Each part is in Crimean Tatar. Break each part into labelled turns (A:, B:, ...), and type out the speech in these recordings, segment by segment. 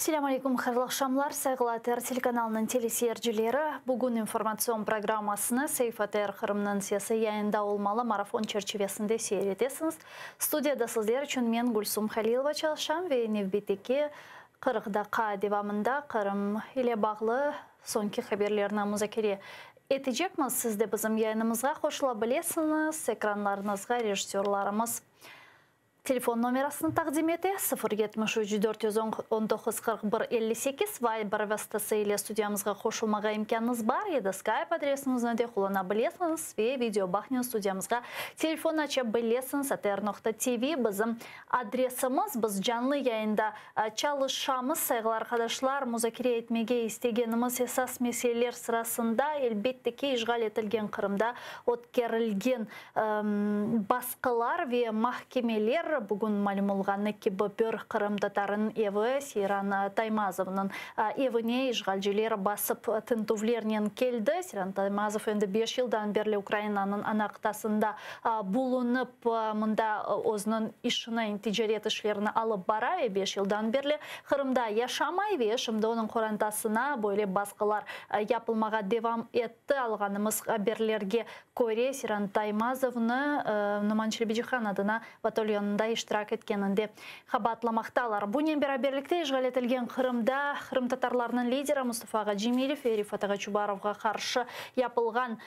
A: Selâm aleyküm, hayırlı aqşamlar, sayğılı ATR telekanalınıñ teleseyircileri. Bugün informatsion programmasını Seyf ATR Qırımnıñ sesi yayında olmalı marafon çerçivesinde seyir etesiñiz. Studiyada sizler içün men, Gülsum Halilova çalışam ve nevbetteki 40 daqqa devamında Qırım ile bağlı soñki haberlerni muzakere etecekmiz. Siz de bizim yayınımızğa qoşula bilesiñiz, ekranlarıñızğa rejissörlarımız Telefon nomerasını taqdim ete, 0 73 419 41 58, Viber vastası ile studiyamızğa qoşulmağa imkânıñız bar ya da Skype adresimizni de qullana bilesiñiz ve videobağnen studiyamızğa telefon aça bilesiñiz, atr.tv bizim adresimiz. Biz canlı yayında çalışamız, sayğılı arqadaşlar, muzakere etmege istegenimiz esas meseleler sırasında, elbette ki, işğal etilgen Qırımda ötkerilgen Basqılar ve mahkemeler, bugün malüm olğanı kibi, bir qırımtatarınıñ evi, Seyran Taymazovnıñ evine işğalciler basıp tintüvlernen keldi. Seyran Taymazov endi beş yıldan berli Ukrainanıñ ana qıtasında bulunıp, mında özüniñ işini, ticaret işlerini alıp bara ve beş yıldan berli Qırımda yaşamay ve şimdi onıñ qorantasına böyle basqılar yapılmağa devam etti. Alğanımız haberlerge köre, Seyran Taymazovnı Noman Çelebicihan adına batalyonında iştirak etkeninde qabaatlamaqtalar. Bunen beraberlikte işğal etilgen Qırımda qırımtatarlarnıñ lideri Mustafa ağa Cemilev ve Refat ağa Çubarovğa qarşı yapılğan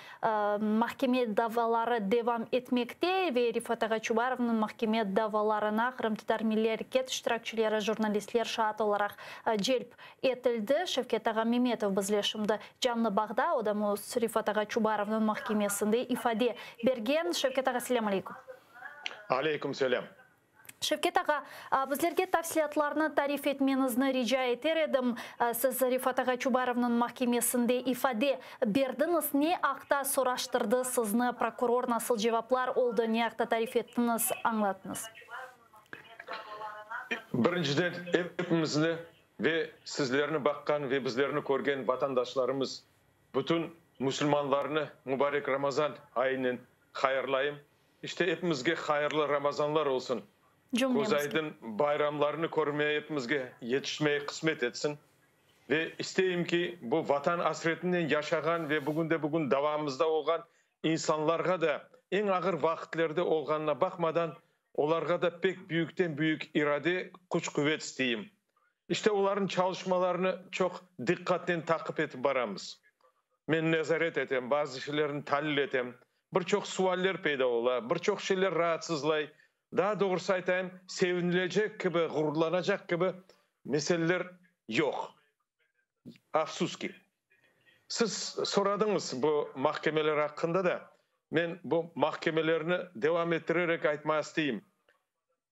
A: mahkeme davaları devam etmekte ve Refat ağa Çubarovnıñ mahkeme davalarına qırımtatar milliy areket iştirakçileri, jurnalistler şaat olaraq celp etildi. Şevket ağa Memetov bizle şimdi canlı bağda, o da Refat ağa Çubarovnıñ mahkemesinde ifade bergen. Şevket ağa, selâm aleyküm.
B: Aleyküm selâm.
A: Şevket ağa, bizlerge tafsilâtlarnı tarif etmeñizni rica eter edim. Siz Refat ağa Çubarovnıñ mahkemesinde ifade berdiñiz. Ne aqta soraştırdı sizni prokuror, nasıl cevaplar oldı, ne aqta tarif ettiñiz, añlatıñız.
B: Birinciden, epimizni ve sizlerni baqqan ve bizlerni körgen vatandaşlarımız, bütün musulmanlarnı mubarek Ramazan ayınen hayırlayım. İşte, epimizge hayırlı Ramazanlar olsun.
A: Cümlemizge.
B: Közaydın bayramlarını körmeye epimizge yetişmeye qısmet etsin. Ve isteyim ki, bu Vatan asretinen yaşağan ve bugünde-bugün davamızda olğan insanlarğa da eñ ağır vaqıtlerde olğanına baqmadan, olarğa da pek büyükten-büyük irade, küç-quvet isteyim. İşte, olarnıñ çalışmalarını çoq diqqatnen taqip etip baramız. Men nezaret etem, bazı şeylerni talil etem. Bir çoq sualler peyda ola, bir çoq şeyler raatsızlay. Daa doğrusı aytayım, sevinilecek kibi, ğururlanacaq kibi meseleler yoq. Afsus ki. Siz soradıñız bu mahkemeler aqqında da, men bu mahkemelerni devam ettirerek aytmağa isteyim.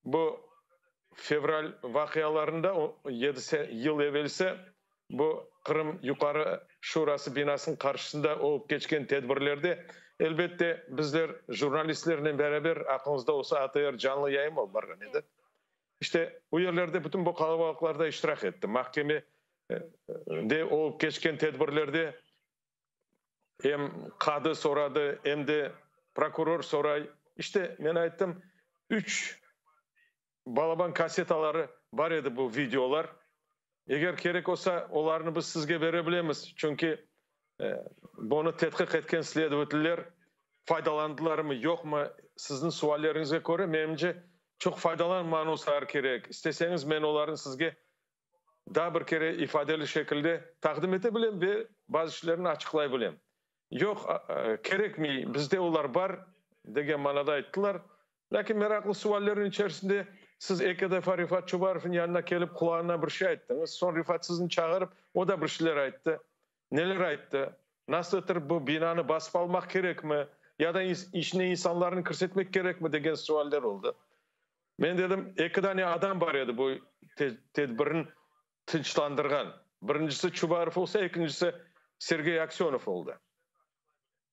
B: Bu fevral vaqialarında, yedi yıl evelsi bu Qırım Yuqarı Şurası binasınıñ qarşısında olıp keçken tedbirlerde, elbette, bizler jurnalistlernen beraber, aqlıñızda olsa, ATR canlı yayın alıp barğan edi. İşte, bu yerlerde bütün bu qalabalıqlarda iştirak etti. Mahkeme de olıp keçken tedbirlerde em qadı soradı, em de prokuror soray. İşte, men ayttım, üç balaban kassetaları bar edi bu videolar. Eger kerek olsa, olarnı biz sizge bere bilemiz, çünki bunı tedqiq etken sledovateller faydalandılarmı, yoqmı, sizniñ sualleriñizge köre, menimce, çoq faydalanmanuslar kerek. İsteseñiz, men olarnı sizge daa bir kere ifadeli şekilde taqdim ete bilem ve bazı şeylerni açıqlay bilem. Yoq, kerekmey, bizde olar bar, degen manada ayttılar. Lâkin meraqlı suallerniñ içerisinde siz eki defa Refat Çubarovnıñ yanına kelip qulağına bir şey ayttıñız, soñ Refat sizni çağırıp, o da bir şeyler ayttı. Neler ayttı? Nasıldır bu binanı basıp almaq kerekmi ya da içine insanlarnı kirsetmek kerekmi degen sualler oldı. Men dedim, eki dane adam bar edi bu tedbirni tınçlandırğan. Birincisi Çubarov olsa, ekincisi Sergey Aksönov oldı.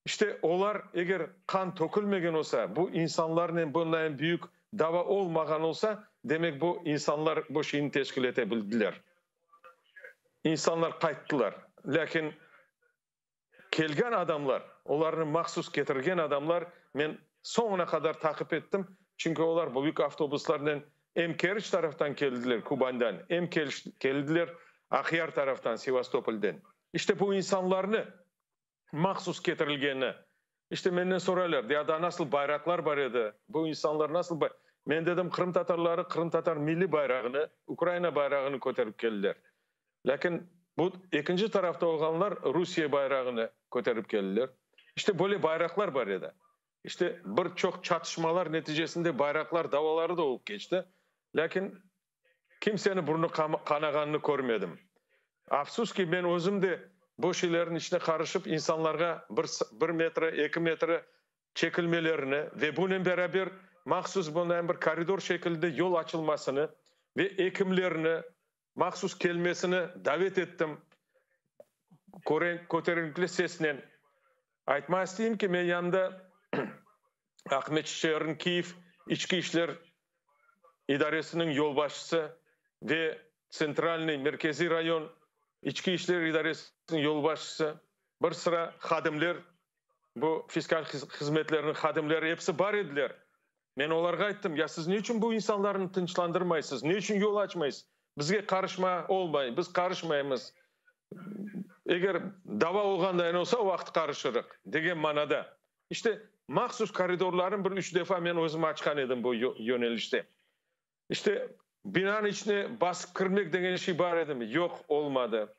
B: İşte, olar, eger qan tökülmegen olsa, bu insanlarnen bundan büyük dava olmağan olsa, demek bu insanlar bu şeyni teşkil ete bildiler. İnsanlar qayttılar, lâkin kelgen adamlar, olarnı mahsus ketirgen adamlar, men soñuna qadar taqip ettim, çünki olar büyük avtobuslarnen. Em Keriç taraftan keldiler, Kubandan, em keldiler Aqyar taraftan, Sevastopolden. İşte bu insanlarnı mahsus ketirilgeni. İşte menden soraylar, ya da nasıl bayraqlar bar edi, bu insanlar nasıl bay. Men dedim, qırımtatarları qırımtatar milliy bayrağını, Ukraina bayrağını köterip keldiler. Lâkin bu ekinci tarafta olğanlar Rusiye bayrağını köterip keldiler. İşte böyle bayraqlar bar edi. İşte bir çoq çatışmalar neticesinde bayraqlar davaları da olıp keçti. Lâkin kimseni burnu qanağanını körmedim. Afsus ki, men özüm de bu şeylerniñ içine qarışıp, insanlarğa bir bir metre, eki metre çekilmelerini ve bunen beraber mahsus bundan bir koridor şekilinde yol açılmasını ve ekimlerni mahsus kelmesini davet ettim köterinkli sesnen. Aytmaq isteyim ki, men yanımda Aqmescit şeeriniñ Kiyev içki işler idaresiniñ yolbaşçısı ve Tsentralnıy, Merkeziy rayon, içki işler idaresiniñ yolbaşçısı, bir sıra hadimler, bu fiskal hızmetleriniñ hadimleri episi bar ediler. Men olarğa ayttım, ya siz ne içün bu insanlarnı tınçlandırmaysız, ne içün yol açmaysız? Bizge qarışma olmay, biz qarışmaymız. Eger dava olğandayın olsa, o vaqıt qarışırıq, degen manada. İşte, mahsus koridorlarnı bir üç defa men özüm açqan edim bu yönelişte. İşte, binanıñ içine basıp kirmek degen şey bar edimi? Yoq, olmadı.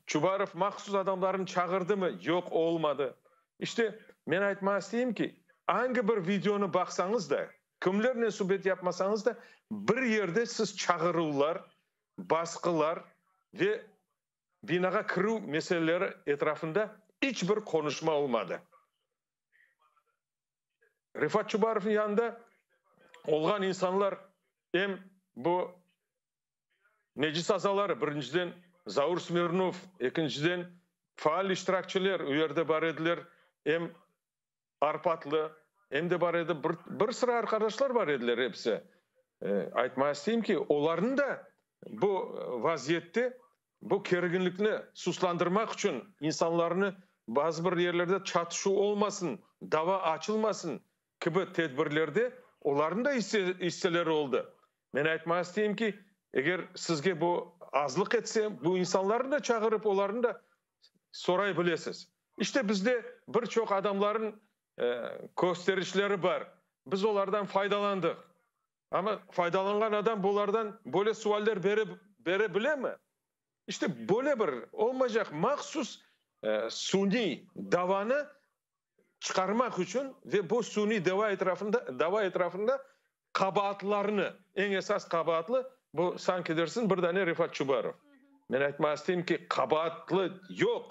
B: Çubarov mahsus adamlarını çağırdımı? Yoq, olmadı. İşte, men aytmağa isteyim ki, angi bir videonı baqsañız da, kimlernen subet yapmasañız da, bir yerde siz çağıruvlar, basqılar ve binağa kirüv meseleleri etrafında iç bir qonuşma olmadı. Refat Çubarovnıñ yanında olğan insanlar em bu meclis azaları, birinciden, Zaur Smirnov, ekinciden, faal iştirakçiler u yerde bar ediler, em Arpatlı, em de bar edi, bir sıra arqadaşlar bar ediler episi. Aytmağa isteyim ki, olarnıñ da bu vaziyette bu kerginlikni suslandırmaq içün insanlarnı bazı bir yerlerde çatışuv olmasın, dava açılmasın kibi tedbirlerde olarnıñ da isseleri oldı. Men aytmağa isteyim ki, eger sizge bu azlıq etse, bu insanlarnı da çağırıp, olarnı da soray bilesiz. İşte bizde bir çoq adamların kösterişleri bar, biz olardan faydalandıq. Amma faydalanğan adam bulardan böyle sualler bere bere bilemi? İşte böyle bir olmaycaq mahsus suniy davanı çıqarmaq içün ve bu suniy dava etrafında dava etrafında qabaatlarnı, eñ esas qabaatlı bu sanki dersiñ bir dane Refat Çubarov. Men aytmağa isteyim ki, qabaatlı yoq.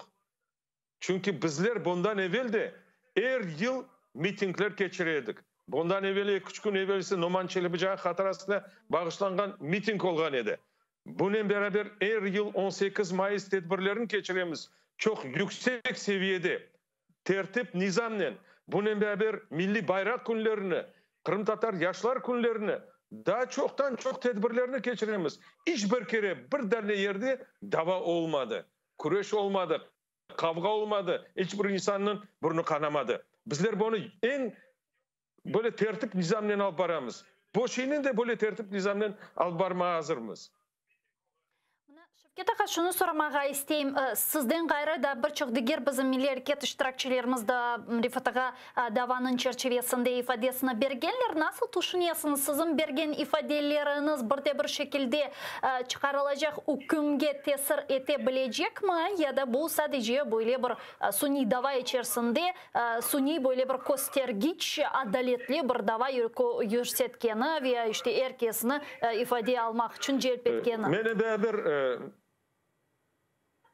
B: Çünki bizler bundan evel de er yıl mitingler keçire edik. Bundan evel eki-üç kün evelsi Noman Çelebicihan hatırasına bağışlanğan miting olğan edi. Bunen beraber er yıl 18 mayıs tedbirlerini keçiremiz, çoq yüksek seviyede, tertip, nizamnen. Bunen beraber Milliy bayraq künlerini, Qırımtatar yaşlar künlerini, daa çoqtan-çoq tedbirlerni keçiremiz. İç bir kere bir dane yerde dava olmadı. Küreş olmadı, qavğa olmadı, iç bir insannıñ burnu qanamadı. Bizler bunı eñ böyle tertip-nizamnen alıp baramız. Bu şeyni de böyle tertip-nizamnen alıp barmağa azırmız.
A: Mına, Şevket ağa, şunı soramağa isteyim, sizden ğayrı da bir çoq diger bizim milliy areket iştirakçilerimiz da Refat ağa davanıñ çerçivesinde ifadesini bergenler. Nasıl tüşünesiñiz, siziñ bergen ifadeleriñiz bir de bir şekilde çıqarılacaq ükümge tesir ete bilecekmi ya da bu sadece böyle bir suniy dava içerisinde suniy böyle bir köstergiç, adaletli bir dava yürsetkeni ve işte er kesni ifade almaq içün celp etkeni?
B: Menen beraber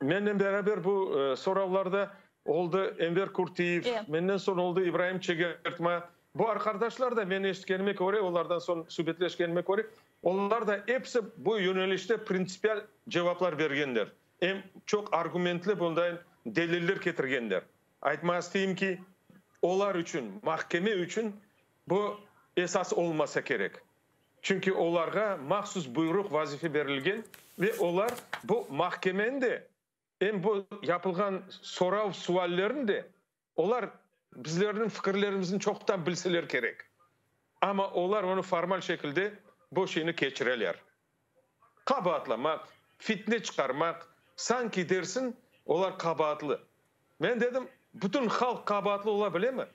B: Mennen beraber bu soravlarda oldı Enver Kurtiyev, menden soñ oldı İbraim Çegertma. Bu arqardaşlar da, men eşitkenime köre, olardan soñ subetleşkenime köre, olar da episi bu yönelişte printsipial cevaplar bergenler. Em çoq argumentli bunday deliller ketirgenler. Aytmağa isteyim ki, olar içün, mahkeme içün bu esas olmasa kerek. Çünki olarğa mahsus buyruq, vazife berilgen ve olar bu mahkemeni de, em bu yapılğan sorav, suallerni de, olar bizlerniñ fikirlerimizni çoqtan bilseler kerek. Amma olar onı formal şekilde. bu şeyni keçireler. Qabaatlamaq, fitne çıqarmaq, sanki dersiñ, olar qabaatlı. Men dedim, bütün halq qabaatlı ola bilemi?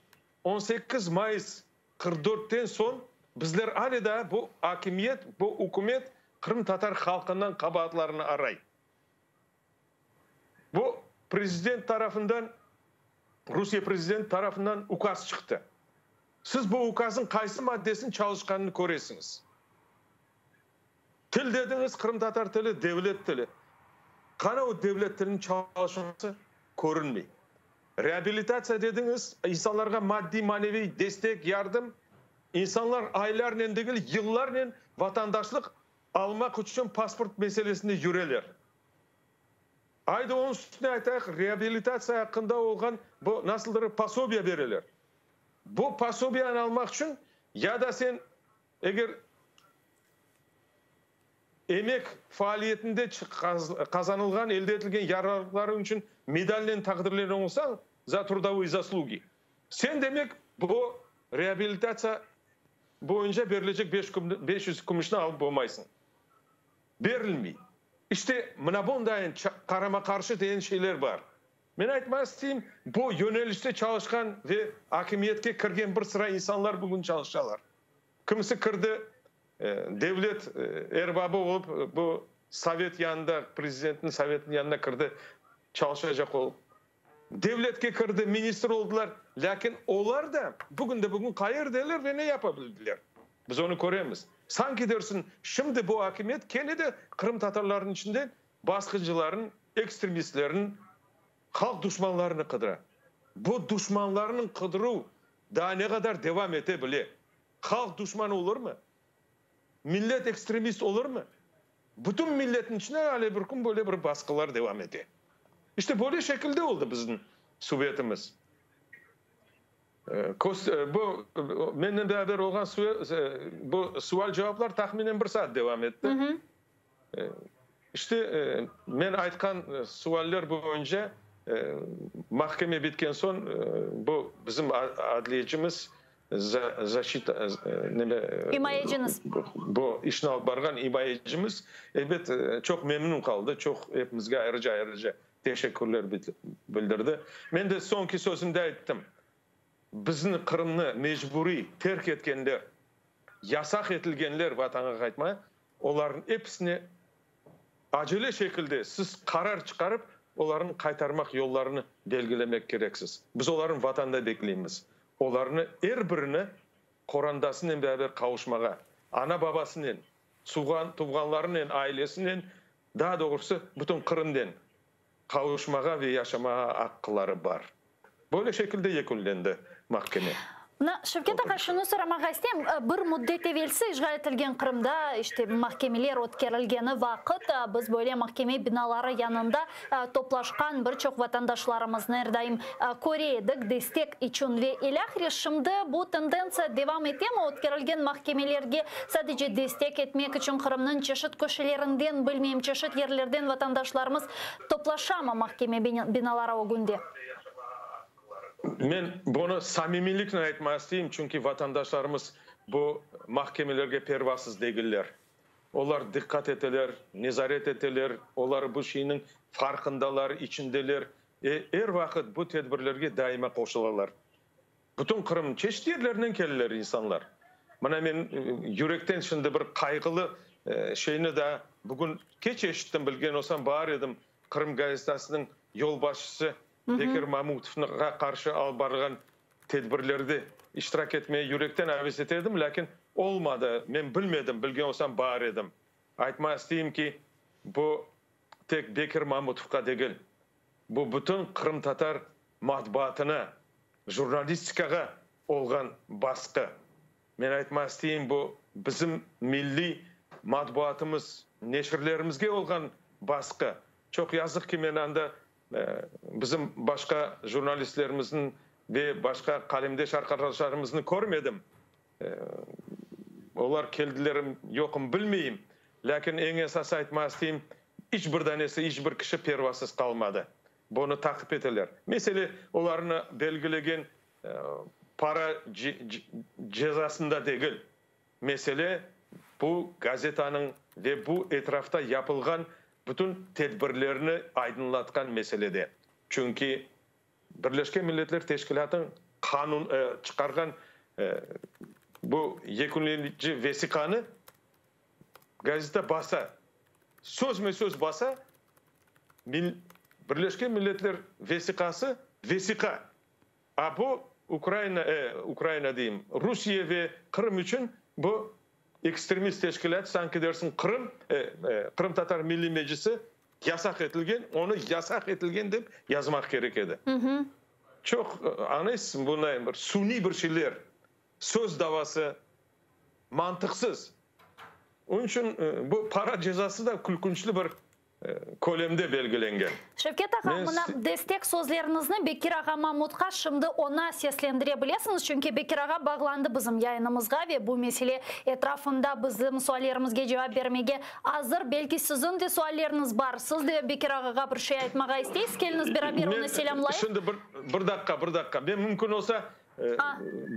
B: 18 mayıs 44-ten soñ bizler ale daa bu akimiyet, bu ükümet qırımtatar halqından qabaatlarını aray. Bu prezident tarafından, Rusiye prezidenti tarafından ukaz çıqtı. Siz bu ukazıñ qaysı maddesiniñ çalışqanını köresiñiz. Til dediñiz, qırımtatar tili, devlet tili. Qana o devlet tiliniñ çalışması? Körünmey. Reabilitatsiya dediñiz, insanlarğa maddiy-maneviy destek, yardım. İnsanlar aylarnen degil, yıllarnen vatandaşlıq almaq içün pasport meselesinde yüreler. Aydı, onıñ üstüne aytayıq, reabilitatsiya aqqında olğan bu nasıldır posobiya bereler. Bu posobiyanı almaq içün ya da sen eger emek faaliyetinde qazanılğan, elde etilgen yararlıqlarıñ içün medalnen taqdirlengen olsañ, za trudovıye zaslugi, sen demek bu reabilitatsiya boyunca berilecek 500 kümüşni alıp olmaysıñ. Berilmey. İşte, mına bundayın qarama-qarşı degen şeyler bar. Men aytmaq isteyim, bu yönelişte çalışqan ve akimiyetke kirgen bir sıra insanlar bugün çalışalar. Kimisi kirdi, devlet erbabı olıp, bu sovet yanında, prezidentniñ sovetiniñ yanına kirdi, çalışacaq olıp. Devletke kirdi, ministr oldılar. Lâkin olar da bugünde-bugün qayerdeler ve ne yapa bildiler? Biz onı köremiz. Sanki dersiñ, şimdi bu akimiyet kene de qırımtatarlarnıñ içinde basqıncılarnıñ, ekstremistlerniñ, halq duşmanlarını qıdıra. Bu duşmanlarnıñ qıdıruv daa ne qadar devam ete bile? Halq duşmanı olurmı? Millet ekstremist olurmı? Bütün milletniñ içinde ale bir kün böyle bir basqılar devam ete. İşte böyle şekilde oldı bizim subetimiz. Bu mennen beraber olğan bu sual-cevaplar tahminen bir saat devam etti. İşte, men aytqan sualler boyunca mahkeme bitken soñ bu bizim adliyecimiz, zaşita, neme,
A: İmayeciniz.
B: Bu işni alıp barğan imayecimiz, elbet, çoq memnün qaldı, çoq epimizge ayrıca-ayrıca teşekkürler bildirdi. Men de soñki sözümde ayttım, bizni Qırımnı mecburiy terk etkenler, yasaq etilgenler vatanğa qaytmaya, Olarnıñ episine acele şekilde siz qarar çıqarıp, olarnı qaytarmaq yollarını belgilemek kereksiz. Biz olarnı Vatanda bekleymiz. Olarnı er birini qorandasınen beraber qavuşmağa, ana-babasınen, tuvğanlarınen, ailesinen, daa doğrusı, bütün Qırımnen qavuşmağa ve yaşamağa aqqıları bar. Böyle şekilde yekünlendi mahkeme.
A: Mına, Şevket ağa, şunı soramağa isteyim, bir müddet evelsi işğal etilgen Qırımda, işte, mahkemeler ötkerilgeni vaqıt, biz böyle mahkeme binaları yanında toplaşqan bir çoq vatandaşlarımıznı er daim köre edik, destek içün ve ilâhre. Şimdi bu tendentsiya devam etemi, ötkerilgen mahkemelerge sadece destek etmek içün Qırımnıñ çeşit köşelerinden, bilmeyim, çeşit yerlerden vatandaşlarımız toplaşamı mahkeme binaları ögünde?
B: Men bunı samimiyliknen aytmağa isteyim, çünki vatandaşlarımız bu mahkemelerge pervasız degiller. Olar diqqat eteler, nezaret eteler, olar bu şeyniñ farqındalar, içindeler. Er vaqıt bu tedbirlerge daima qoşulalar. Bütün Qırımnıñ çeşit yerlerinden keleler insanlar. Mına men yürekten şimdi bir qayğılı şeyni daa bugün keç eşittim, bilgen olsam baar edim, Qırım gazetasınıñ yolbaşçısı Bekir Mamutovğa qarşı alıp barılğan tedbirlerde iştirak etmege yürekten aves ete edim, lâkin olmadı, men bilmedim, bilgen olsam baar edim. Aytmağa isteyim ki, bu tek Bekir Mamutovqa degil, bu bütün qırımtatar matbuatına, jurnalistikağa olğan basqı. Men aytmağa isteyim, bu bizim milliy matbuatımız, neşirlerimizge olğan basqı. Çoq yazıq ki, men anda bizim başqa jurnalistlerimizniñ ve başqa qalemdeş arqadaşlarımıznı körmedim. Olar keldilermi, yoqmı bilmeyim. Lâkin eñ esası aytmağa isteyim, iç bir danesi, iç bir kişi pervasız qalmadı. Bunı taqip eteler. Mesele, olarnı belgilegen para cezasında degil. Mesele. bu gazetanıñ ve bu etrafta yapılğan bütün tedbirlerni aydınlatqan meselede. Çünki Birleşken Milletler Teşkilâtınıñ qanun çıqarğan bu yekünleyici vesiqanı gazeta basa, sözme-söz basa, Birleşken Milletler vesiqası, vesiqa, a bu Ukraina, Ukraina deyim, Rusiye ve Qırım içün bu ekstremist teşkilât, sanki dersiñ Qırım, Qırımtatar Milliy Meclisi yasaq etilgen, onı yasaq etilgen dep yazmaq kerek edi. Çoq añlaysız, bunday bir suniy bir şeyler, söz davası, mantıqsız. Onıñ içün bu para cezası da külkünçli bir kölemde belgilengen.
A: Şevket ağa, mına destek sözleriñizni Bekir ağa Mamutqa şimdi oña seslendire bilesiñiz, çünki Bekir ağa bağlandı bizim yayınımızğa ve bu mesele etrafında bizim suallerimizge cevap bermege azır. Belki siziñ de sualleriñiz bar, siz de Bekir ağağa bir şey aytmağa isteysiz, keliñiz beraber onı selâmlayıq.
B: Şimdi bir daqqa, bir daqqa, men mümkün olsa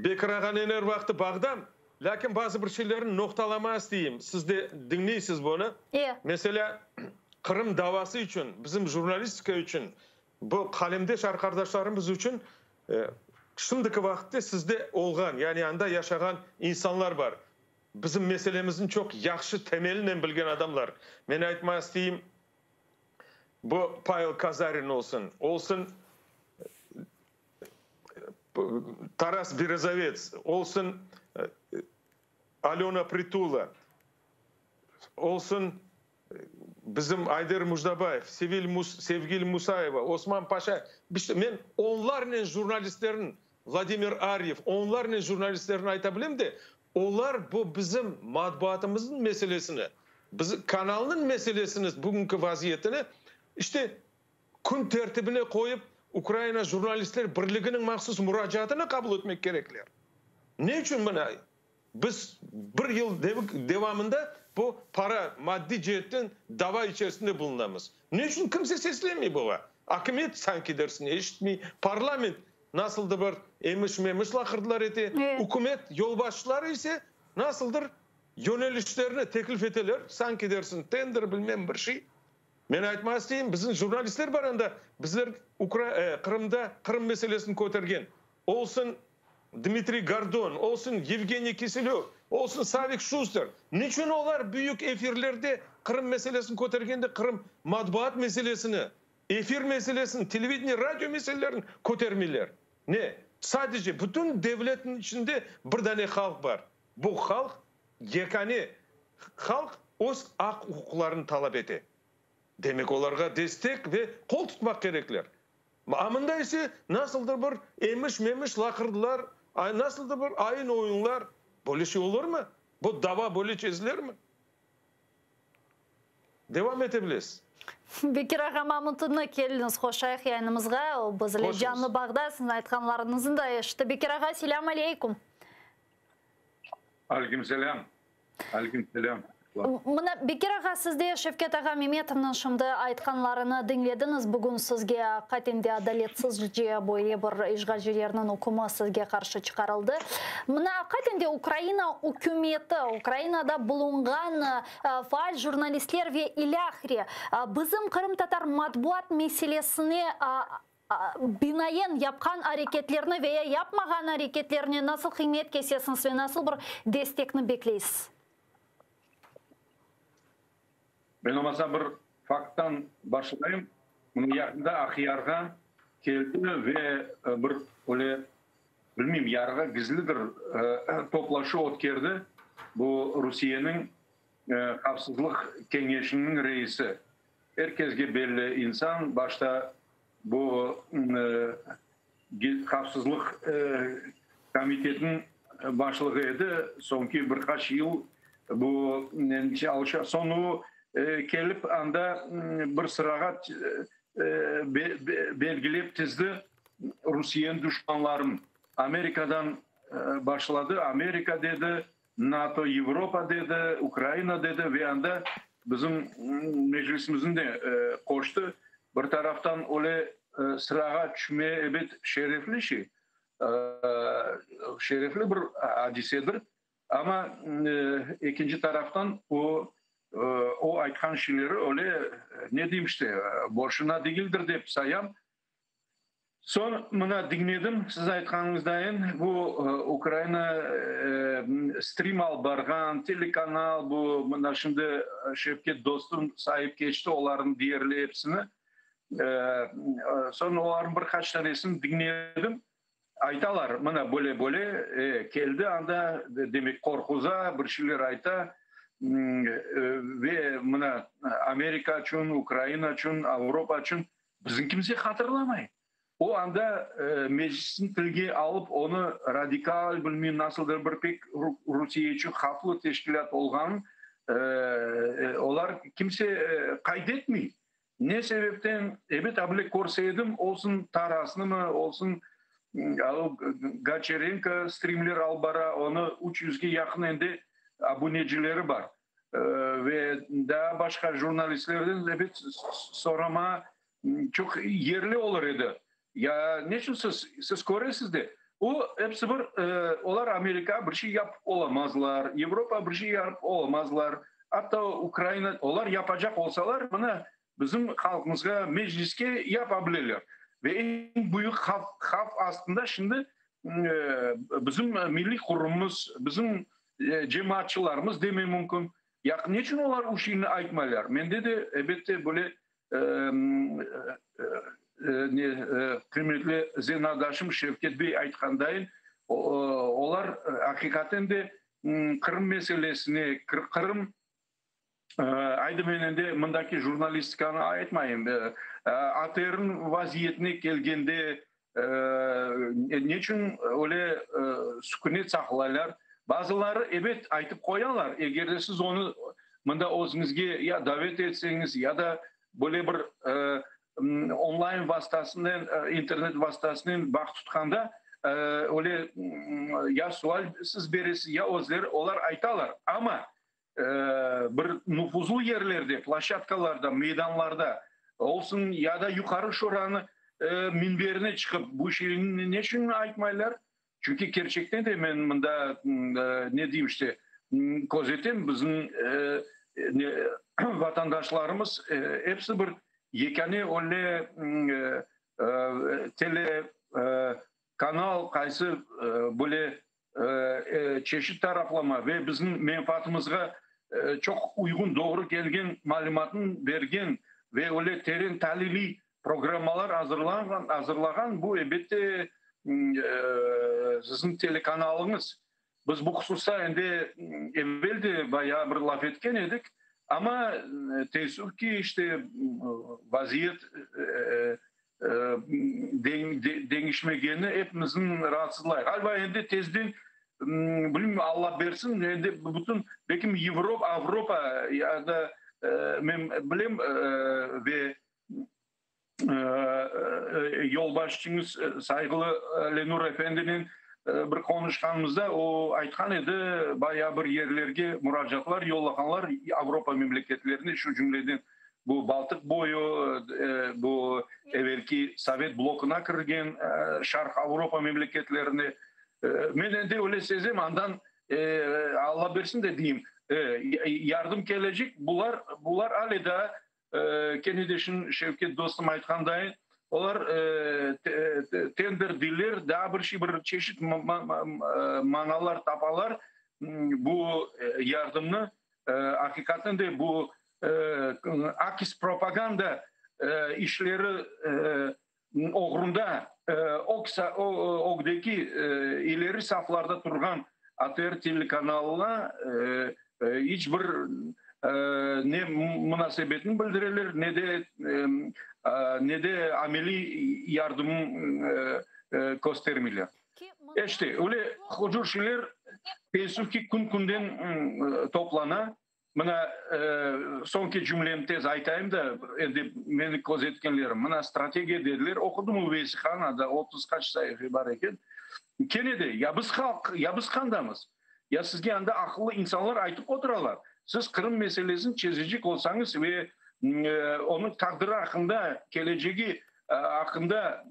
B: Bekir ağanen er vaqtı bağdam, Lâkin bazı bir şeylerni noqtalama isteyim, siz de diñleysiz bunı. Meselâ, Qırım davası içün, bizim jurnalistika içün, bu qalemdeş arqardaşlarımız içün şimdiki vaqıtte sizde olğan, yani anda yaşağan insanlar bar. Bizim meselemizni çoq yahşı temelinen bilgen adamlar. Men aytmağa isteyim, bu Pavel Kazarin olsun, olsun Taras Berezovets, olsun Alöna Pritula, olsun bizim Ayder Mujdabayev, Sevgil Musayeva, Osman Paşayev, men onlarnen jurnalistlerniñ, Vladimir Aryev, onlarnen jurnalistlerni ayta bilem de, olar bu bizim matbuatımıznıñ meselesini, bizim kanalnıñ meselesini, bugünki vaziyetini, işte, kün tertibine qoyıp, Ukraina Jurnalistler birliginiñ mahsus muracaatını qabul etmek kerekler. Ne içün mına biz bir yıl devamında bu para, maddiy ceetten dava içerisinde bulunamız? Ne içün kimse seslenmey buña? Akimiyet sanki dersiñ eşitmey, parlament nasıldır bir emiş-memiş laqırdılar ete, ükümet yolbaşçıları ise nasıldır yönelişlerni teklif eteler, sanki dersiñ tender bilmem bir şey. Men aytmağa isteyim, bizim jurnalistler bar anda, bizler Qırımda Qırım meselesini kötergen, olsun Dmitriy Gordon, olsun Yevgeniy Kiselöv, olsun Savik Şuster, niçün olar büyük efirlerde Qırım meselesini kötergende Qırım matbuat meselesini, efir meselesini, televideniye, radio meselelerini kötermeyler? Ne? Sadece bütün devletniñ içinde bir dane halq bar. Bu halq yekâne halq öz aq-uquqlarını talap ete. Demek, olarğa destek ve qol tutmaq kerekler. A mında ise nasıldır bir emiş-memiş laqırdılar, nasıldır bir ayın-oyunlar. Böyle şey olurmı? Bu dava böyle çezilirmi? Devam ete bilesiz.
A: Bekir ağa Mamutnı keliñiz qoşayıq yayınımızğa. O biz ile canlı bağda, siziñ aytqanlarıñıznı da eşitti. Bekir ağa, selâm aleykum.
C: Aleyküm selâm. Aleyküm selâm.
A: Mına, Bekir ağa, siz de Şevket ağa Memetovnıñ şimdi aytqanlarını diñlediñiz. Bugün sizge aqiqaten de adaletsizce böyle bir işğalcilerniñ ükümi sizge qarşı çıqarıldı. Mına, aqiqaten de Ukraina ükümeti, Ukrainada bulunğan faal jurnalistler ve ilâhre bizim qırımtatar matbuat meselesine binaen yapqan areketlerni ve ya yapmağan areketlerine nasıl qıymet kesesiñiz ve nasıl bir destekni bekleysiz?
C: Men olmasa bir fakttan başlayım. Mına yaqında Aqyarğa keldi ve bir öyle, bilmeyim, yarğa gizli bir toplaşuv ötkerdi bu Rusiyeniñ Havfsızlıq keñeşiniñ reisi. Er kesge belli insan, başta bu Havfsızlıq komitetiniñ başlığı edi, soñki bir qaç yıl bu çalışa. Soñ o kelip anda bir sırağa belgilep tizdi Rusiyeniñ duşmanların. Amerikadan başladı, Amerika dedi, NATO, Avropa dedi, Ukraina dedi ve anda bizim Meclisimizni de qoştı. Bir taraftan öyle sırağa tüşme, ebet, şerefli şey, şerefli bir adisedir. Amma ekinci taraftan o, o aytqan şeyleri öyle, ne deyim işte, boşuna degildir dep sayam. Soñ mına diñledim, siz aytqanıñızdayın, bu Ukraina strim alıp barğan telekanal, bu mına şimdi Şevket dostum sayıp keçti olarnıñ deyerli episini. Soñ olarnıñ bir qaç tanesini diñledim. Aytalar, mına böyle-böyle, keldi anda, demek qorquza, bir şeyler ayta ve mına Amerika içün, Ukraina içün, Avropa içün Bizni kimse hatırlamay. O anda Meclisni tilge alıp, onı radikal, bilmeyim, nasıldır bir pek Rusiye içün havflı teşkilât olğanın olar kimse qayd etmey. Ne sebepten? Ebet, able körse edim, olsun Tarasnımı, olsun Gonçarenko strimler alıp bara, onı üç yüzge yaqın endi abunecileri bar. Ve daa başqa jurnalistlerden ebet sorama çoq yerli olur edi. Ya neçün siz, siz köresiz de, o episi bir, olar Amerika bir şey yapıp olamazlar, Avropa bir şey yapıp olamazlar, atta Ukraina, olar yapacaq olsalar, mına bizim halqımızğa, Mecliske yapa bileler. Ve eñ büyük havf, havf astında şimdi bizim milliy qurumımız, bizim cemaatçılarımız demey mümkün. Ya neçün olar o şeyni aytmaylar? Mende de, elbette, böyle ne qıymetli zenaatdaşım Şevket bey aytqandayın, olar aqiqaten de Qırım meselesine, Qırım, aydı men endi mındaki jurnalistikanı aytmayım, ATRniñ vaziyetine kelgende, Neçün öyle sükünet saqlaylar? Bazıları, ebet, aytıp qoyalar, eger de siz onı mında özüñizge ya davet etseñiz, ya da böyle bir onlayn vastasınen, internet vastasınen bağ tutqanda, öyle ya sual siz beresiz, ya özleri, olar aytalar. Amma bir nufuzlı yerlerde, ploşçadkalarda, meydanlarda olsun ya da Yuqarı Şuranı minberine çıqıp bu şeyni neçün aytmaylar? Çünki kerçekten de men mında, ne deyim işte, közetem, bizim vatandaşlarımız episi bir yekâne öyle tele kanal qaysı böyle çeşit taraflama ve bizim menfaatımızğa çoq uyğun, doğru kelgen malümatnı bergen ve öyle teren taliliy programmalar azırlağan, bu, elbette, siziñ telekanalıñız. Biz bu hususta endi evel de bayağı bir laf etken edik, amma teessüf ki, işte, vaziyet deñişmegeni epimizni raatsızlay. Ğaliba, endi tezden, bilmeyim, Alla bersin, endi bütün, belkim, Yevropa, Avropa ya da, men bilem, ve yolbaşçıñız sayğılı Lenur efendinen bir qonuşqanımızda o aytqan edi, bayağı bir yerlerge muracaatlar yollağanlar Avropa memleketlerine, şu cümleden Bu Baltıq boyu, bu evelki sovet blokuna kirgen Şarq Avropa memleketlerine. Men endi öyle sezem, andan, Alla bersin de deyim, yardım kelecek. Bular, bular ale daa, kene de şimdi Şevket dostum aytqandayın, olar tender deyler, daa bir şey, bir çeşit manalar tapalar bu yardımnı. Aqiqaten de bu akis propaganda işleri oğrunda ögdeki ileri saflarda turğan ATR telekanalına iç bir ne munasebetini bildireler, ne de ne de ameliy yardım köstermeyler. İşte, öyle hucur şeyler, teessüf ki, kün-künden toplana. Mına, soñki cümlemi tez aytayım da, endi meni közetkenlerim, mına, strategiya dediler, oqudım o vesiqanı, anda 30 qaç saife bar eken. Kene de, ya biz halq, ya biz qandamız? Ya sizge anda aqıllı insanlar aytıp oturalar, siz Qırım meselesini çezecek olsañız ve onıñ taqdiri aqqında, kelecegi aqqında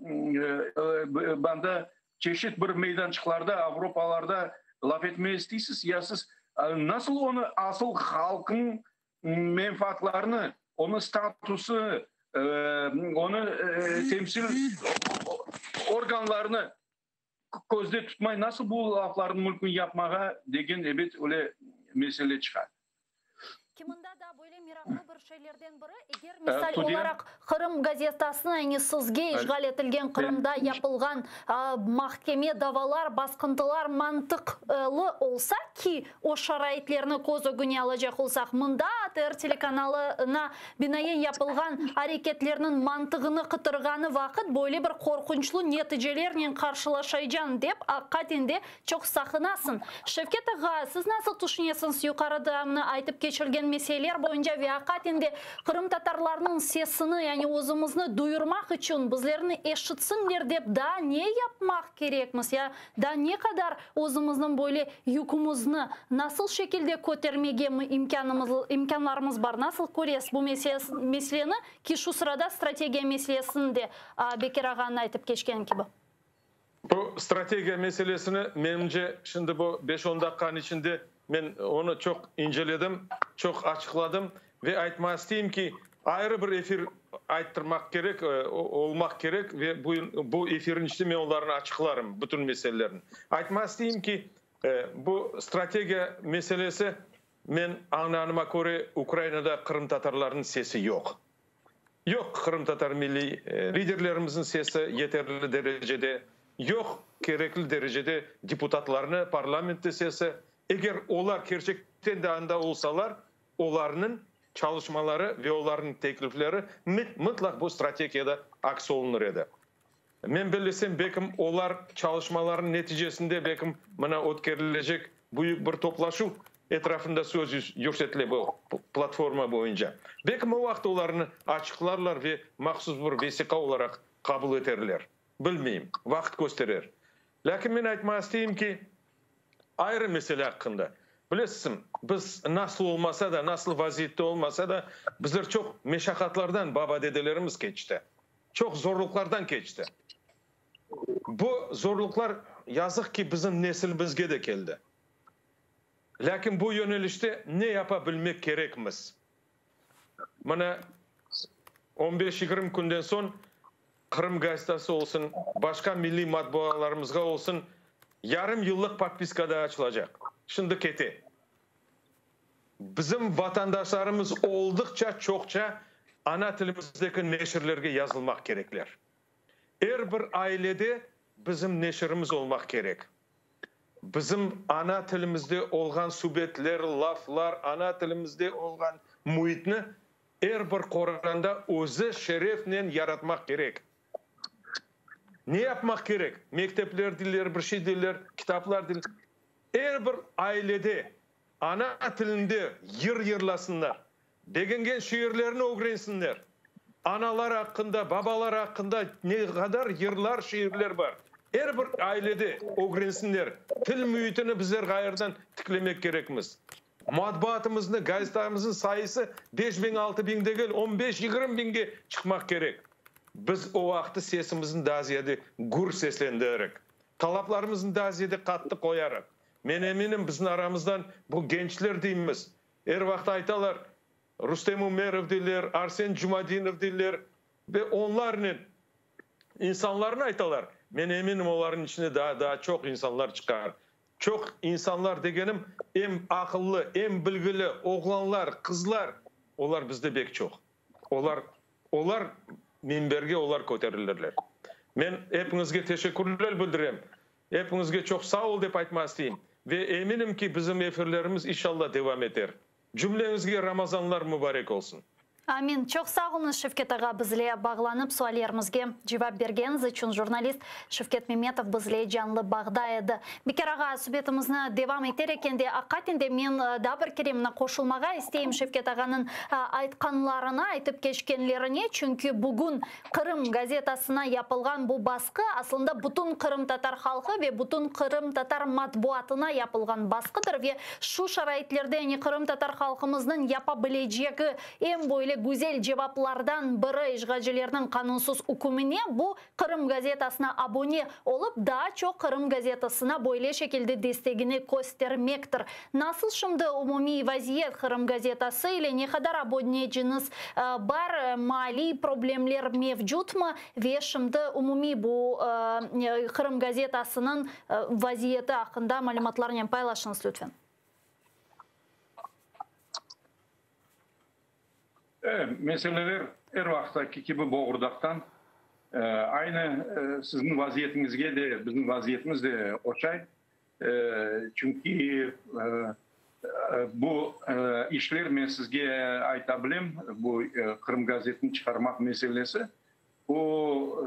C: anda çeşit bir meydançıqlarda, Avropalarda. laf etmege isteysiz, ya siz nasıl onı asıl halqıñ menfaatlarını, onıñ statusı, onı temsil organlarını közde tutmay nasıl bu laflarnı mümkün yapmağa degen, ebet, öyle mesele çıqa.
A: Ki mında da böyle meraqlı bir şeylerden biri, eger misal olaraq Qırım gazetasına, yani sizge işğal etilgen Qırımda yapılğan mahkeme davalar, basqıntılar mantıqlı olsa, ki o şaraitlerni köz ögüne alacaq olsaq, mında ATR telekanalına binaen yapılğan areketlerniñ mantığını qıtırğanı vaqıt böyle bir qorqunçlı neticelernen qarşılaşaycañ dep aqiqaten de Çoq saqınasıñ. Şevket ağa, siz nasıl tüşünesiñiz yuqarıda mına aytıp keçilgen meseleler boyunca ve aqaten de qırımtatarlarnıñ sesini, yani özümizni duyurmaq içün, bizlerni eşitsinler dep daa ne yapmaq kerekmiz ya daa ne qadar özümizniñ böyle yükümizni nasıl şekilde kötermege imkânımız, imkânlarımız bar? Nasıl köresiz bu meseleni ki şu sırada strategiya meselesini de Bekir ağanıñ aytıp keçkeni kibi?
B: Bu strategiya meselesini, menimce, şimdi bu beş-on daqqanıñ içinde men onı çoq inceledim, çoq açıqladım ve aytmağa isteyim ki, ayrı bir efir ayttırmaq kerek, olmaq kerek ve bu efirniñ içinde men olarnı açıqlarım, bütün meselelerni. Aytmağa isteyim ki, bu strategiya meselesi, men añlanıma köre, Ukrainada qırımtatarlarnıñ sesi yoq. Yoq qırımtatar milliy liderlerimizniñ sesi yeterli derecede, yoq kerekli derecede deputatlarnı parlamentte sesi. Eger olar kerçekten de anda olsalar, olarnıñ çalışmaları ve olarnıñ teklifleri mıtlaq bu strategiyada aks olunır edi. Men bellesem, belkim olar çalışmalarınıñ neticesinde, belkim mına ötkerilecek büyük bir toplaşuv etrafında söz yürsetile bu platforma boyunca. Belkim o vaqıt olarnı açıqlarlar ve mahsus bir vesiqa olaraq qabul eterler. Bilmeyim, vaqıt kösterer. Lâkin men aytmağa isteyim ki, ayrı mesele aqqında. Bilesizmi, biz nasıl olmasa da, nasıl vaziyette olmasa da, bizler çoq meşaqatlardan baba-dedelerimiz keçti. Çoq zorluqlardan keçti. Bu zorluqlar, yazıq ki, bizim nesilimizge de keldi. Lâkin bu yönelişte ne yapa bilmek kerekmiz? Mına, on beş-yigirmi künden soñ Qırım gazetası olsun, başqa milliy matbualarımızğa olsun, yarım yıllıq podpiska da açılacaq. Şimdi kete. Bizim vatandaşlarımız oldıqça çoqça ana tilimizdeki neşirlerge yazılmaq kerekler. Er bir ailede bizim neşirimiz olmaq kerek. Bizim ana tilimizde olğan subetler, laflar, ana tilimizde olğan müitni er bir qoranda özü şerefnen yaratmaq kerek. Ne yapmaq kerek? Mektepler diller, bir şey diller, kitaplar diller. Er bir ailede ana tilinde yır yırlasınlar, begengen şiirlerni ögrensinler. Analar aqqında, babalar aqqında ne qadar yırlar, şiirler bar. Er bir ailede ögrensinler. Til müitini bizler ğayırdan tiklemek kerekmiz. Matbuatımıznı, gazetamıznıñ sayısı 5000, 6000 degil, on beş, 20 biñge çıqmaq kerek. Biz o vaqıtı sesimizni daa ziyade gür seslendirik. Talaplarımıznı daa ziyade qattı qoyarıq. Men eminim, bizim aramızdan bu gençler deymiz, er vaqıt aytalar, Rustem Umerov deyler, Arsen Jumadinov deyler ve onlarnen insanlarnı aytalar. Men eminim, olarnıñ içinde daa daa çoq insanlar çıqar. Çoq insanlar degenim, em aqıllı, em bilgili oğlanlar, qızlar, olar bizde bek çoq. Olar, olar minberge olar köterilirler. Men epiñizge teşekkürler bildirem. Epiñizge çoq sağ ol dep aytmağa isteyim. Ve eminim ki, bizim efirlerimiz inşallah devam eter. Cümleñizge Ramazanlar mübarek olsun.
A: Amin. Çoq sağ oluñız, Şevket ağa, bizle bağlanıp suallerimizge cevap bergeniñiz içün. Jurnalist Şevket Memetov bizle canlı bağda edi. Bekir ağa, subetimizni devam eter ekende, aqiqaten de men daa bir kere mına qoşulmağa isteyim Şevket ağanıñ aytqanlarına, aytıp keçkenlerine, çünki bugün Qırım gazetasına yapılğan bu basqı, aslında bütün qırımtatar halqı ve bütün qırımtatar matbuatına yapılğan basqıdır ve şu şaraitlerde, yani qırımtatar halqımıznıñ yapa bilecegi eñ böyle. güzel cevaplardan biri işğalcilerniñ qanunsız ükümine bu, Qırım gazetasına abone olıp, daa çoq Qırım gazetasına böyle şekilde destegini köstermektir. Nasıl şimdi umumiy vaziyet Qırım gazetası ile ne qadar aboneciñiz bar, maliy problemler mevcutmı ve şimdi umumiy bu Qırım gazetasınıñ vaziyeti aqqında malümatlarnen paylaşıñız lütfen.
C: Meseleler er vaqıttaki kibi boğurdaqtan. Aynı siziñ vaziyetiñizge de bizim vaziyetimiz de oşay. Çünki bu işler, men sizge ayta bilem, bu Qırım gazetini çıqarmaq meselesi, o,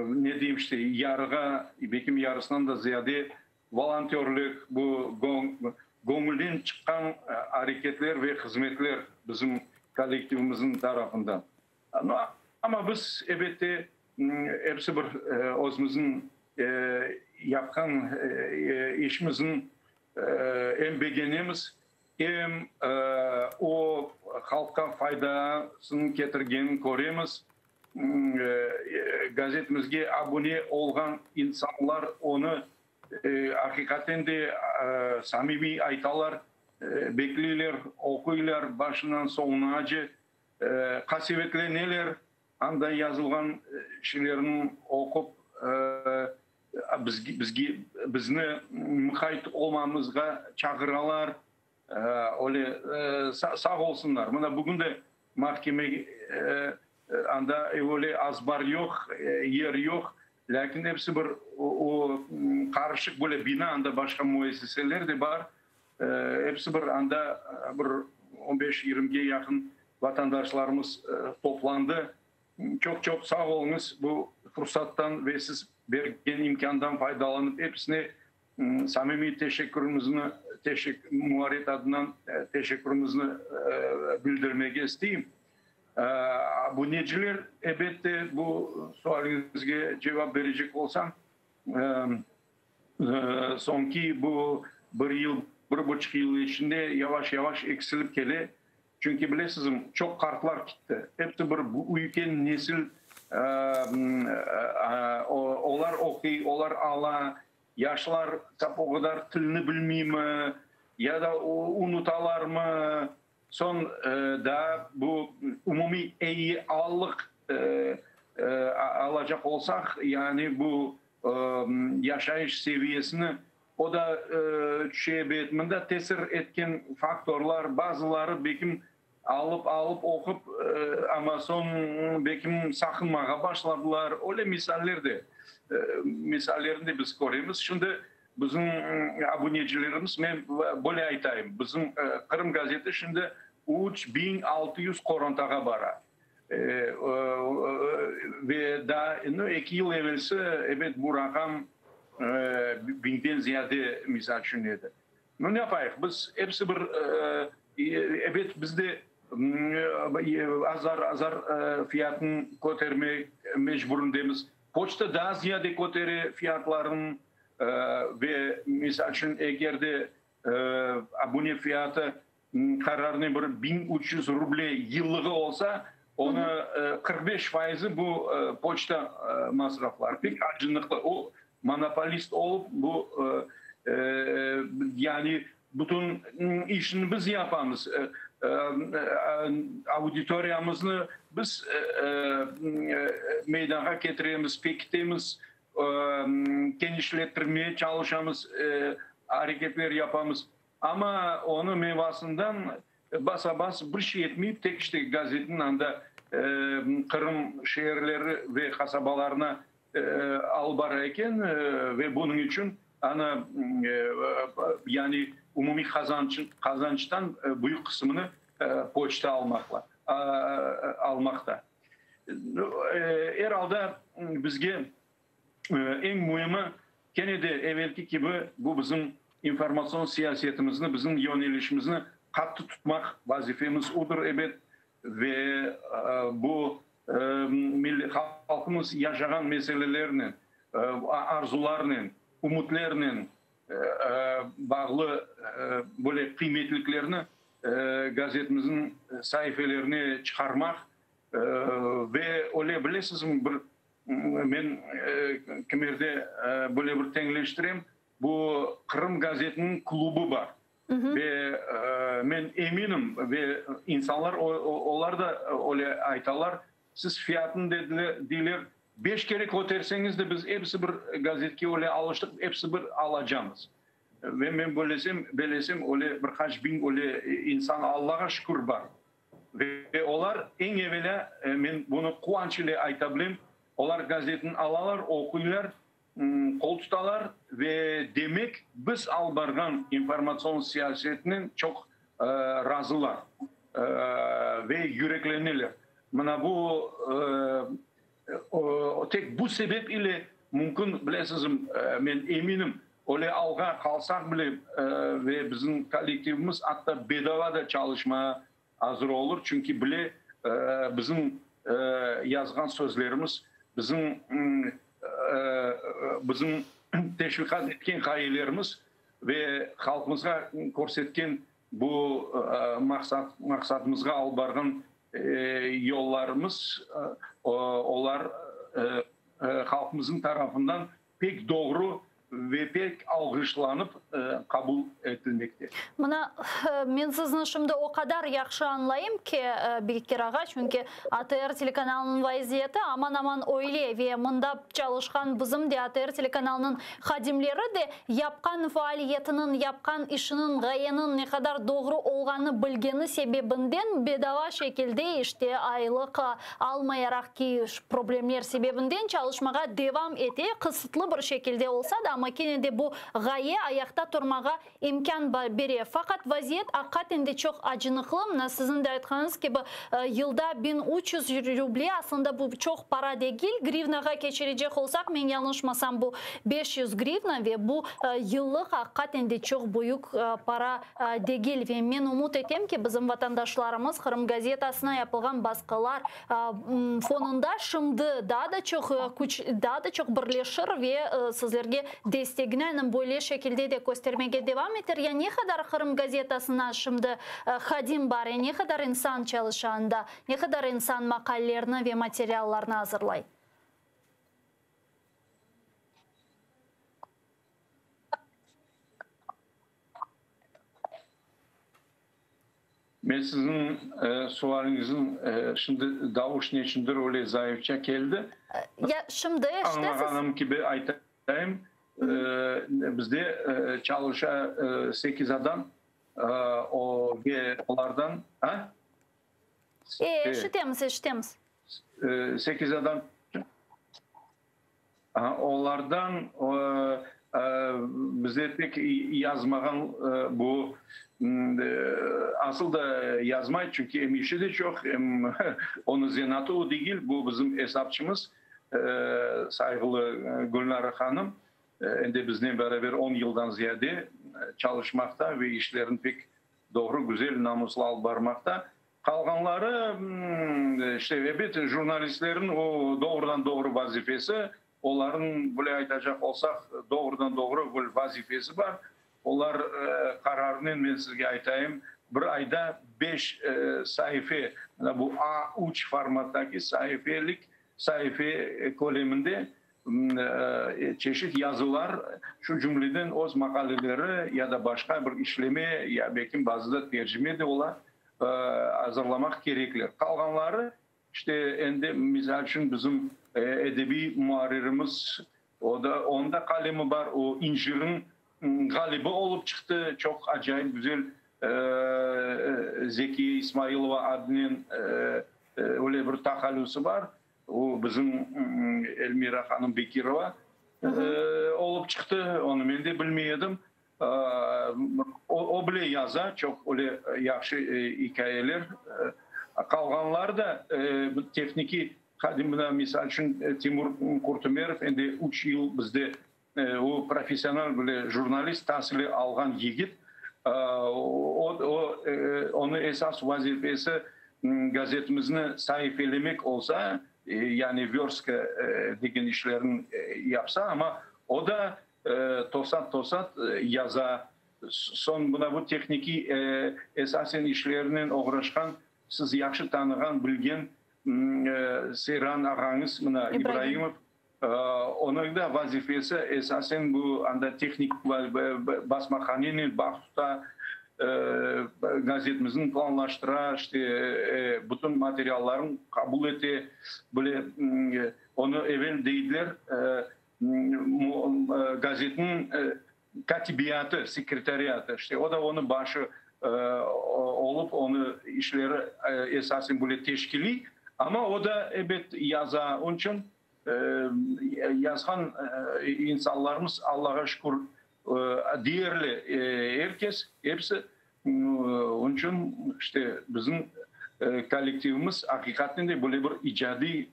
C: ne deyim işte, yarığa, belkim yarısından da ziyade volontörlik, bu göñülden çıqqan areketler ve hızmetler bizim kollektivimizniñ tarafından. Amma biz, ebette, episi bir özümizniñ yapqan işimizni em begenemiz, em o halqqa faydasını ketirgenini köremiz. Gazetimizge abune olğan insanlar onı aqiqaten de samimiy aytalar, bekleyler, oquylar başından soñunace. Qasevetleneler, anda yazılğan şeylerni oqup, bizge, bizni muqayt olmamızğa çağıralar. Öyle sağ olsunlar. Mına bugün de mahkeme, anda öyle azbar yoq, yer yoq, lâkin episi bir o qarışıq böyle bina, anda başqa müessiseler de bar. Episi bir anda bir on beş, yigirmige yaqın vatandaşlarımız toplandı. Çoq-çoq sağ oluñız, bu fursattan ve siz bergen imkândan faydalanıp, episine samimiy teşekkürimizni, muarrir adından teşekkürimizni bildirmege isteyim. Abuneciler, ebette, bu sualiñizge cevap berecek olsam, Soñki bu bir yıl, bir buçuq yıl içinde yavaş-yavaş eksilip kele. Çünki, bilesizmi, çoq qartlar kitti. Episi bir üyken nesil, olar oquy, olar ala. Yaşlar tap o qadar tilni bilmeymi, ya da unutalarmı. Soñ daa bu umumiy eyi allıq alacaq olsaq, yani bu yaşayış seviyesini, o da tüşe ebet. Mında tesir etken faktorlar, bazıları bekim alıp-alıp oqup, amma soñ bekim saqınmağa başladılar. Öyle misaller de, misallerini de biz köremiz. Şimdi Bizim abunecilerimiz, men böyle aytayım, bizim Qırım gazeti şimdi 3600 qorantağa bara. Ve daa eki yıl evelsi, ebet, bu raqam biñden ziyade, misal içün, edi. Nu, ne yapayıq, biz episi bir, ebet, biz de azar-azar fiyatını kötermek mecburındemiz. Poçta daa ziyade kötere fiyatlarını. Ve, misal içün, eger de abune fiyatı qararnen bir 1300 ruble yıllığı olsa, onı 45 fayızı bu poçta masrafları. Pek acınıqlı. O, monopolist olıp, bu, yani bütün işni biz yapamız, auditoriyamıznı biz meydanğa ketiremiz, pekitemiz, Kenişlettirmeye çalışamız, areketler yapamız, amma onıñ mevasından basa-bas bir şey etmeyip, tek işte gazetniñ anda Qırım şeerleri ve qasabalarına alıp bara eken ve bunıñ içün ana, yani umumiy qazançtan büyük qısımını poçta almaqta. Er alda bizge eñ müimi, kene de evelki kibi, bu bizim informatsion siyasetimizni, bizim yönelişimizni qattı tutmaq vazifemiz odır, ebet, ve bu halqımız yaşağan meselelernen, arzularnen, ümütlernen bağlı böyle qıymetliklerni. gazetimizniñ saifelerine çıqarmaq ve öyle bilesizmi, bir men kimerde böyle bir teñleştirem, bu Qırım gazetiniñ klubı bar. Ve men eminim, ve insanlar olar da öyle aytalar, siz fiyatını dediler, deyler, beş kere köterseñiz de biz episi bir gazetke öyle alıştıq, episi bir alacamız. Ve men bölesem, belesem öyle bir qaç biñ öyle insan Allağa şükür bar. Ve olar eñ evelâ, men bunı quvanç ile ayta bilem, olar gazetni alalar, oquylar, qol tutalar ve demek biz alıp barğan informatsion siyasetinen çoq razılar ve yürekleneler. Mına bu tek bu sebep ile mümkün, bilesizmi, men eminim, öyle alğa qalsaq bile ve bizim kollektivimiz atta bedava da çalışmağa azır olur, çünki bile bizim yazğan sözlerimiz, bizim bizim teşviqat etken ğayelerimiz ve halqımızğa körsetken bu maqsat maqsadımızğa alıp barğan yollarımız, olar halqımıznıñ tarafından pek doğru ve pek alğışlanıp qabul etilmekte.
A: Mına, men sizni şimdi o qadar yahşı añlayım ki, Bekir ağa, çünki ATR telekanalınıñ vaziyeti aman-aman öyle ve mında çalışqan bizim de ATR telekanalınıñ hadimleri de yapqan faaliyetiniñ, yapqan işiniñ, ğayeniñ ne qadar doğru olğanı bilgeni sebebinden bedava şekilde, işte, aylıq almayaraq ki, problemler sebebinden çalışmağa devam ete, qısıtlı bir şekilde olsa da, amma kene de bu ğaye ayaqta turmağa imkân bere. Faqat vaziyet aqiqaten de çoq acınıqlı. Mına siziñ de aytqanıñız kibi, yılda 1300 ruble, aslında bu çoq para degil, grivnağa keçirecek olsaq, men yañlışmasam, bu 500 grivna ve bu yıllıq aqiqaten de çoq büyük para degil. Ve men ümüt etem ki, bizim vatandaşlarımız Qırım gazetasına yapılğan basqılar fonunda şimdi daa da çoq küç, daa da çoq birleşir ve sizlerge destegini aynen böyle şekilde de köstermege devam eter. Ya ne qadar Qırım gazetasına şimdi hadim bar, ya ne qadar insan çalışa anda, ne qadar insan maqallerni ve materiallarnı azırlay?
C: Men siziñ sualiñizniñ şimdi davuş neçündir öyle zayıfça keldi.
A: Ya şimdi eşitesiz?
C: Añlağanım kibi aytayım, bizde çalışa sekiz adam, o ve olardan, a?
A: Eşitemiz, eşitemiz.
C: Sekiz adam. Olardan bizde pek yazmağan bu asıl da yazmay, çünki em işi de çoq, em onıñ zenaatı o degil, bu bizim esapçımız, sayğılı Gülnara hanım, endi biznen beraber on yıldan ziyade çalışmaqta ve işlerini pek doğru, güzel, namuslı alıp barmaqta. Qalğanları, işte, ebet, jurnalistlerniñ o doğrudan-doğru vazifesi, olarnıñ, böyle aytacaq olsaq, doğrudan-doğru bir vazifesi bar. Olar qararınen, men sizge aytayım, bir ayda beş saife, mına bu A üç formattaki saifelik, saife köleminde çeşit yazılar, şu cümleden öz maqaleleri ya da başqa bir işleme, ya belkim bazıda tercime de ola, azırlamaq kerekler. Qalğanları, işte, endi, misal içün, bizim edebiy muarririmiz, o da, onıñ da qalemi bar, o İncirniñ ğalibi olıp çıqtı, çoq acayip güzel Zekiye İsmailova adınen öyle bir tahallüsi bar, o bizim Elmira hanım Bekirova olıp çıqtı, onı men de bilmey edim. O bile yaza, çoq öyle yahşı ikâyeler. Qalğanları da tehnikiy hadim, mına, misal içün, Timur Qurtümerov endi üç yıl bizde, o professional bile jurnalist tasili alğan yigit. O, onıñ esas vazifesi gazetimizni saifelemek olsa, yani vörstka degen işlerni yapsa, amma o da tosat-tosat yaza. Soñ mına bu tehnikiy esasen işlerinen oğraşqan, siz yahşı tanığan, bilgen Seyran ağañız mına İbraimov, onıñ da vazifesi esasen bu anda tehnik basmahanenen bağ tuta, gazetimizni planlaştıra, işte bütün materiallarnı qabul ete bile. Onı evel deydiler, gazetniñ kâtibiyatı, sekretariatı, işte o da onıñ başı olıp, onı işleri esasen böyle teşkiliy, amma o da, ebet, yaza. Onıñ içün yazğan insanlarımız, Allağa şükür, deyerli er kes, episi. Onıñ içün, işte, bizim kollektivimiz aqiqaten de böyle bir icadiy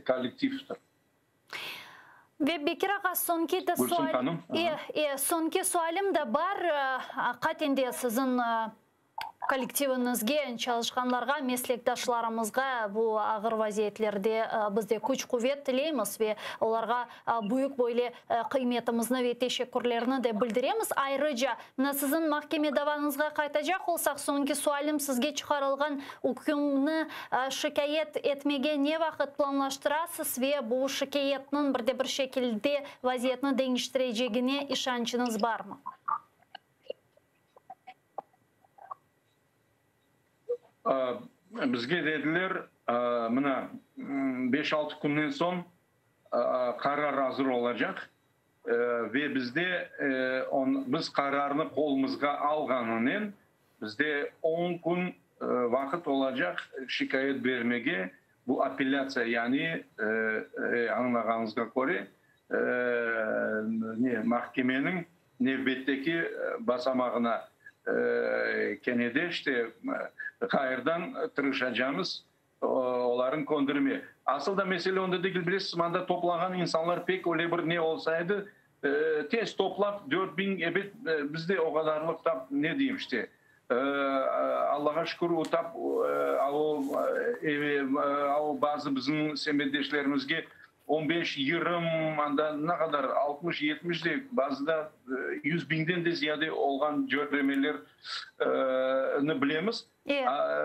C: kollektivdir.
A: Ve Bekir ağa, soñki de sual, e, e, soñki sualim de bar, aqaten de siziñ kollektiviñizge, çalışqanlarğa, meslekdaşlarımızğa bu ağır vaziyetlerde biz de küç-quvet tileymiz ve olarğa büyük böyle qıymetimizni ve teşekkürlerni de bildiremiz. Ayrıca, mına siziñ mahkeme davañızğa qaytacaq olsaq, soñki sualim sizge çıqarılğan ükümni şikâyet etmege ne vaqıt planlaştırasız ve bu şikâyetniñ bir de bir şekilde vaziyetni deñiştirecegine işançıñız barmı?
C: Bizge dediler, mına, beş-altı künden soñ qarar azır olacaq ve bizde biz qararnı qolumızğa alğanınen bizde on kün vaqıt olacaq şikâyet bermege, bu apellâtsiya, yani añlağanıñızğa köre, ne mahkemeniñ nevbetteki basamağına kene de işte ğayırdan tırışacamız olarnı köndirme. Asıl da mesele onda degil, bilesiz, mında toplanğan insanlar pek öyle bir ne olsa edi, tez toplap 4000, ebet, biz de o qadarlıq tap, ne deyim işte, Allağa şükür, o tap, o, o bazı bizim semetdeşlerimizge On beş, yigirmi, anda ne qadar, 60, 70 de, bazıda 100 biñden de ziyade olğan cördemelerni bilemiz.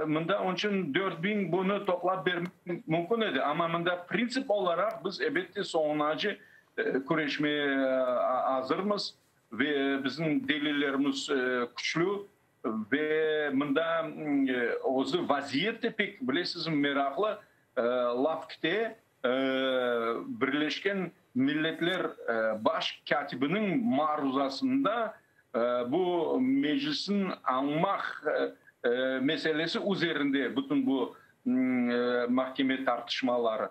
C: Mında onıñ içün 4000 bunı toplap bermek mümkün edi, amma mında printsip olaraq biz, ebette, soñunace küreşmeye azırmız ve bizim delillerimiz küçlü ve mında özü vaziyet de pek, bilesizmi, meraqlı, laf kite, Birleşken Milletler Baş kâtibiniñ maruzasında bu Meclisniñ añmaq meselesi üzerinde bütün bu mahkeme tartışmaları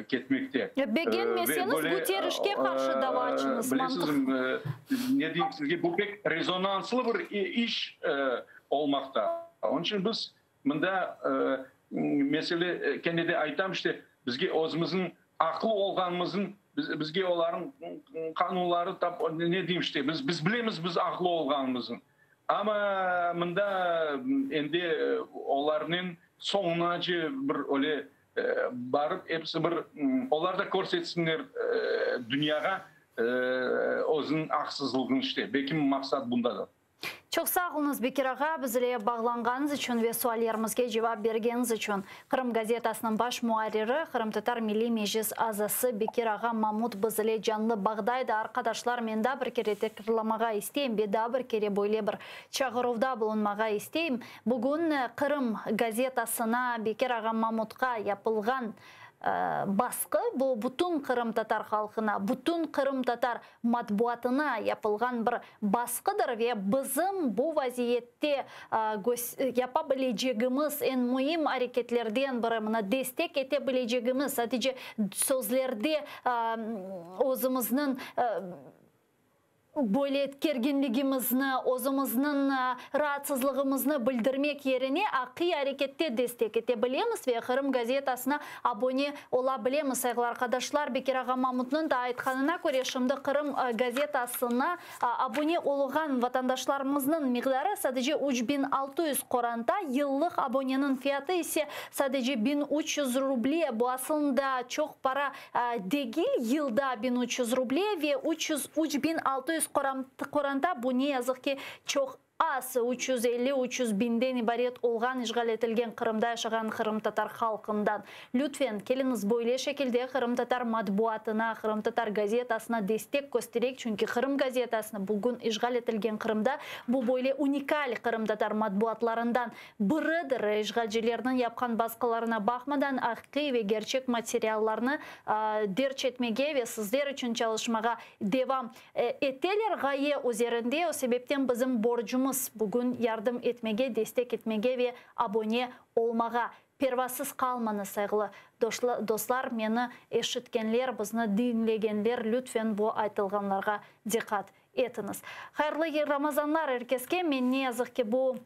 C: ketmekte.
A: Begenmeseñiz, Guterrişke qarşı dava açıñız,
C: mantıqlı. Ne deyim sizge, bu pek rezonanslı bir iş olmaqta. Onıñ içün biz Mında mesele, kene de aytam, işte, bizge özümizniñ aqlı olğanımıznıñ, bizge olarnıñ qanunları tap, ne deyim, işte, biz, biz bilemiz biz aqlı olğanımıznı. Amma mında endi olarnen soñunace bir öyle barıp, episi bir, olar da körsetsinler dünyağa özüniñ aqsızlığını, işte, belki maqsat bundadır.
A: Çoq sağ oluñız, Bekir ağa, biz ile bağlanğanıñız içün ve suallerimizge cevap bergeniñiz içün. Qırım gazetasınıñ baş muarriri, Qırımtatar Milliy Meclis azası Bekir ağa Mamut biz ile canlı bağdaydı. Arqadaşlar, men daa bir kere tekrarlamağa isteyim ve daa bir kere böyle bir çağıruvda bulunmağa isteyim. Bugün Qırım gazetasına Bekir ağa Mamutqa yapılğan basqı, bu bütün qırımtatar halqına, bütün qırımtatar matbuatına yapılğan bir basqıdır ve bizim bu vaziyette yapa bilecegimiz eñ müim areketlerden biri, mına destek ete bilecegimiz, sadece sözlerde özümizniñ Böyle kerginligimizni, özümizniñ raatsızlığımıznı bildirmek yerine aqiy arekette destek ete bilemiz ve Qırım gazetasına abone ola bilemiz. Sayğılı arqadaşlar, Bekir ağa Mamutnıñ da aytqanına köre, şimdi Qırım gazetasına abone olğan vatandaşlarımıznıñ miqdarı sadece 3600 qoranta, yıllıq aboneniñ fiyatı ise sadece 1300 ruble. Bu aslında çoq para Degil, yılda 1300 ruble ve 3600. qoranta, bu ne yazıq ki, çoq az, 350, 300 biñden ibaret olğan işğal etilgen Qırımda yaşağan qırımtatar halqından. Lütfen, keliñiz böyle şekilde qırımtatar matbuatına, qırımtatar gazetasına destek köstereyik, çünki Qırım gazetasını bugün işğal etilgen Qırımda bu böyle unikal qırımtatar matbuatlarından biridir. İşğalcilerniñ yapqan basqılarına baqmadan aqiqiy ve gerçek materiallarnı derc etmege ve sizler içün çalışmağa devam eteler ğaye üzerinde. O sebepten bizim borcumız bugün yardım etmege, destek etmege ve abone olmağa. Pervasız qalmañız, sayğılı dostlar, meni eşitkenler, bizni diñlegenler, lütfen bu aytılğanlarğa diqqat etiñiz. Hayırlı Ramazanlar er keske. Men ne yazıq ki bu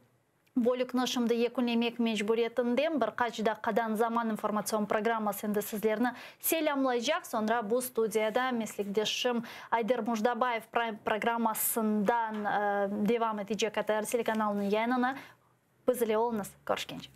A: bölükni şimdi yekünlemek mecburiyetindem. Bir qaç daqqadan Zaman informatsion programması endi sizlerni selâmlaycaq. Soñra bu studiyada meslekdeşim Ayder Mujdabayev Prime programmasından devam etecek ATR telekanalınıñ yayınını. Biz ile oluñız. Körüşkence.